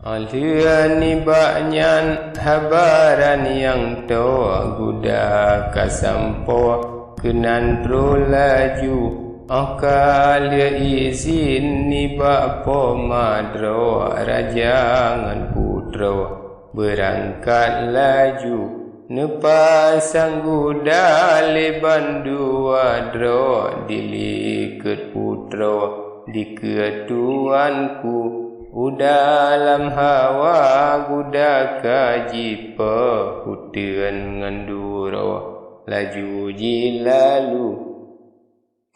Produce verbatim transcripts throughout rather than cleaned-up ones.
Óh lheueh nibak nyan haba nyang toe guda ka sampoe keunan troh laju, óh ka lheueh izin nibak poma droe raja ngon putroe beurangkat laju. Neupasang guda lé bandua droe dilikot putroe dikeue tuanku. U dalam hawa guda ka jipeuhuteuen ngon duroe laju jilalu.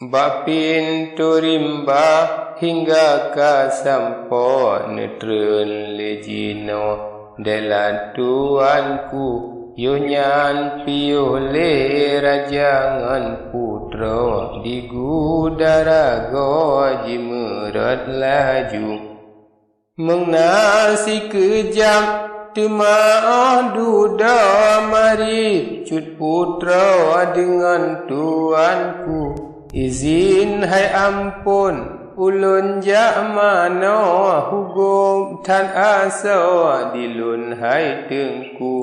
Bak pintoe rimba hingga ka sampoe neutreun lé jinoe. Dela tuanku, yoh nyan piôh lé raja ngon putroe di guda ragoe jimeurot laju. Meunasikeujab teuma óh dudoe mari cut putroe deungon tuanku. Izin hai amphon ulôn jak manoe, hugôb that asoe di lôn hai teungku.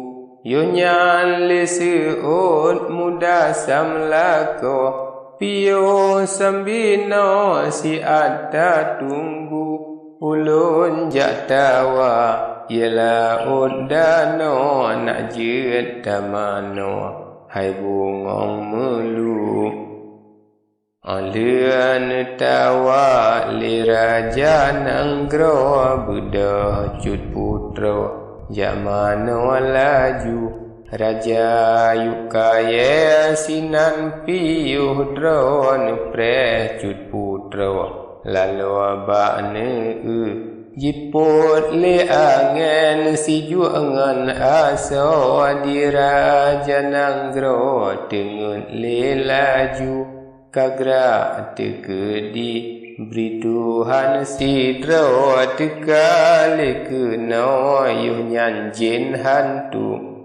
Yoh nyan lé seuôt muda samlakoe, piôh sambinoe siat tatunggu. Ulôn jak tawa, ié laôt danoe, nak jeuet tamanoe, hai bungöng meulu. Óh lheueh neutawa lé raja nanggroe, beudôh cut putroe jak manoe laju. Raja yue kayée sinan piôh droe, neupreh cut putroe laloe bak neueu. Jipôt lé angén sijuek ngon asoe, di raja nanggroe teungeut lé laju. Ka grak teukeudi bri Tuhan sidroe, teuka lé keunoe yoh nyan jén hantu.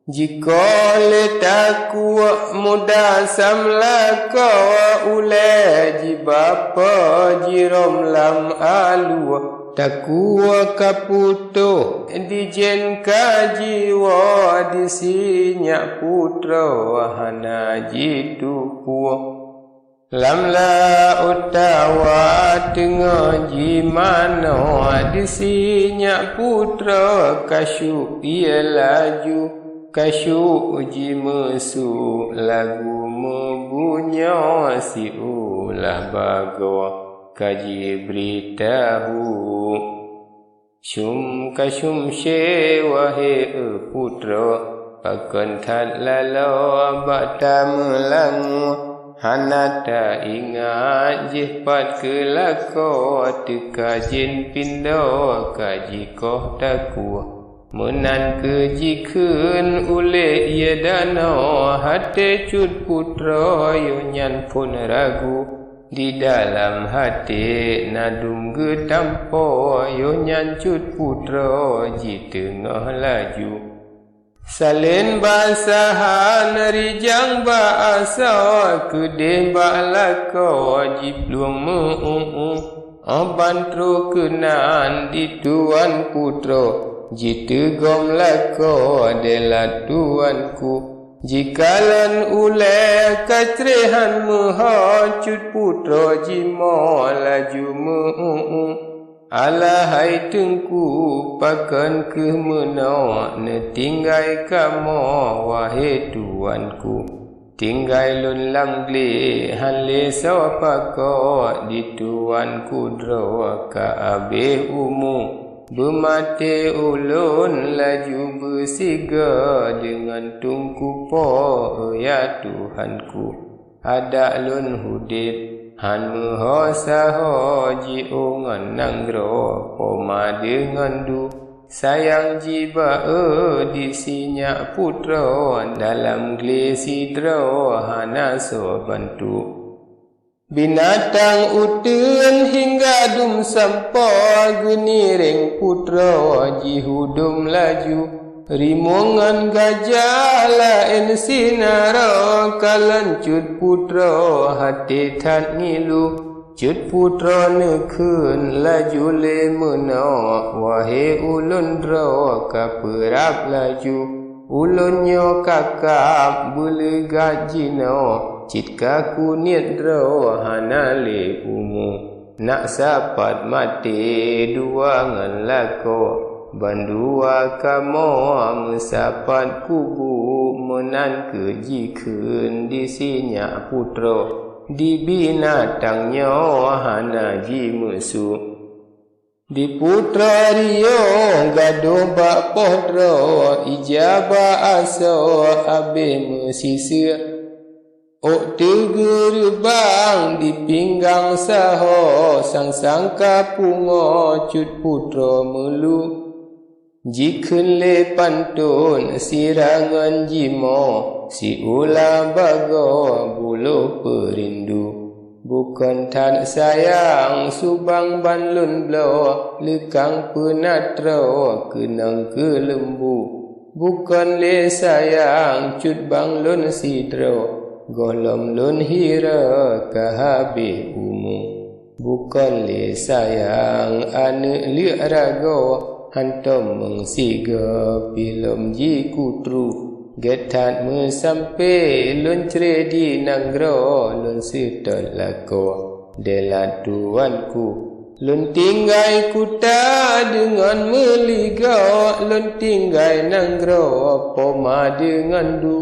Jikoh lé takue muda samlakoe, ulée jibapoe jirôm lam alue. Takue ka putôh dijén ka jiwoe, di sinyak putroe hana jitupue. Lam laôt tawa teungoh jimanoe, di sinyak putroe ka syuk ié laju, ka syuk jimeusu lagu meubunyoe, siulah bagoe ka jibri tahu. Syum ka syum syé wahé putroe, pakon that laloe bak tameulangue. Hana taingat jih pat keu lakoe, teuka jén pindoe ka jikoh takue. Meunan keuh jikheun ulée ié danoe, até cut putroe yoh nyan phon ragu. Di dalam até na dum geutampoe, yoh nyan cut putroe jiteungoh laju. Salén basahan rijang bak asoe, keudeh bak lakoe jiplueng meu-ueng. Óh ban troh keunan di tuan putroe, jiteugom lakoe dela tuanku. Jikalon ulée ka cré han meuho, cut putroe jimoe laju meu-ueng. Alah hai teungku, pakon kheueh meunoe neutinggai kamoe, wahé tuanku? Tinggai lôn lam glé han lé soe pakoe, di tuanku droe ka abéh umu. Beumaté ulôn laju beusigoe deungon teungku poe, ya tuhanku. Adak lôn udeb han meuho saho, jiôh ngon nanggroe poma deungon du. Sayang jibak eu di sinyak putroe, dalam glé sidroe hana soe bantu. Binatang uteuen hingga dum sampoe, geuniréng putroe jihudom laju. Rimueng ngon gajah laén sinaroe, kalon cut putroe até that ngilu. Cut putroe neukheun laju lé meunoe, "Wahé ulôn droe ka peurab laju, ulôn nyoe ka kab beuleugat jinoe, cit ka kuniet droe hana lé umu. Nak sapat maté dua ngon lakoe, bandua kamoe meusapat kubu, meunan kheueh jikheun di sinyak putroe, di binatang nyoe hana jimeusu." Di putroe riôh gadôh bak poh droe, ija bak asoe abéh meusiseue. Ôk teugeureubang di pinggang sahoe, sang-sang ka pungoe cut putroe meulu. Jikheun lé panton sira ngon jimoe, siulah bagoe buloh peurindu. Bukon that sayang subang ban lôn bloe, leukang peuna troe keunong keu leumbu. Bukon lé sayang cut bang lôn sidroe, gohlom lôn hira ka habéh umu. Bukon lé sayang aneuëk leuek ragoe, hantom meusigoe pih lom jikutru. Gét that meusampé lôn cre di nanggroe, lôn seutôt lakoe deulat tuanku. Lôn tinggai kuta deungon meuligoe, lôn tinggai nanggroe poma deungon du.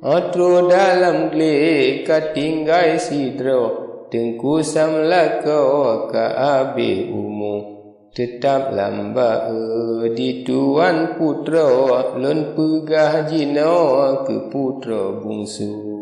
Atro dalam glé ka tinggai sidroe, teungku sam lakoe ka abéh umu. Teutab lam ba-e di tuan putroe, lôn peugah jinoe keu putroe bungsu.